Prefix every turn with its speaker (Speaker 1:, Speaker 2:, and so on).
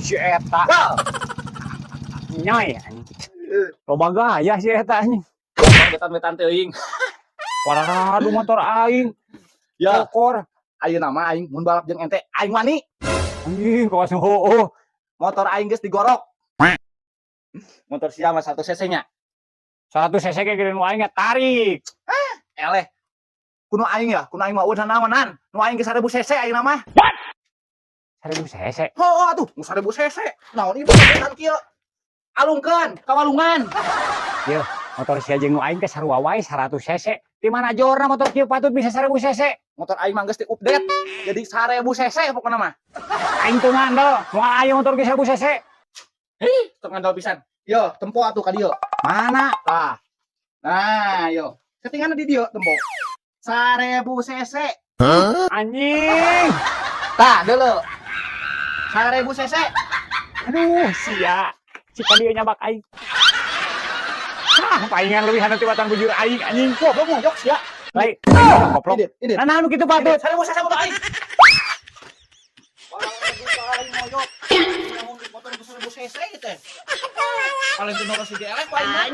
Speaker 1: Si eta.
Speaker 2: Wah,
Speaker 1: Nyoy anjing. Loba gaya si eta anjing.
Speaker 2: Betan-betan teuing.
Speaker 1: Waduh, motor aing.
Speaker 2: Ya,
Speaker 1: Kokor.
Speaker 2: Ayeuna mah aing mun balap jeung ente aing wani.
Speaker 1: Anjing, kawas oh.
Speaker 2: Motor aing geus digorok. Motor sia mah 1 cc nya.
Speaker 1: 100 cc ge gede nu aing nya tarik.
Speaker 2: Eleh. Kuno aing ya, kuno aing mah udah naonan. Nu aing geus 1000 cc ayeuna mah.
Speaker 1: 1000 cc.
Speaker 2: Oh, atuh, nu 1000 cc. Naon ieu betan kieu? Alungkeun, ka walungan.
Speaker 1: Motor sia jeung nu aing teh sarua wae 100 cc. Di mana jorna motor kieu patut bisa 1000 cc?
Speaker 2: Motor aing mah geus di-update jadi 1000 cc pokona mah.
Speaker 1: Aing teu ngandel, moal aya motor ge 1000 cc.
Speaker 2: Hih, teu ngandel pisan. Yo, tempo atuh ka dieu.
Speaker 1: Mana?
Speaker 2: Tah. Nah, yo. Settinganna di dieu tempo. 1000 cc.
Speaker 1: Anjing.
Speaker 2: Tah, deuleu. 1000 cc.
Speaker 1: Aduh, sia. Cika dia nyabak aing. Ah, palingan leuwih handap tibatan bujur aing anjing.
Speaker 2: Goblok moyok sia.
Speaker 1: Lain, lain goblok.
Speaker 2: Ini, ini.
Speaker 1: Nah, nah, nu kitu patut.
Speaker 2: 1000 cc motor aing. Wah, aing moyok. Motor 1000 cc teh. Paling teu si eleh ku aing mah.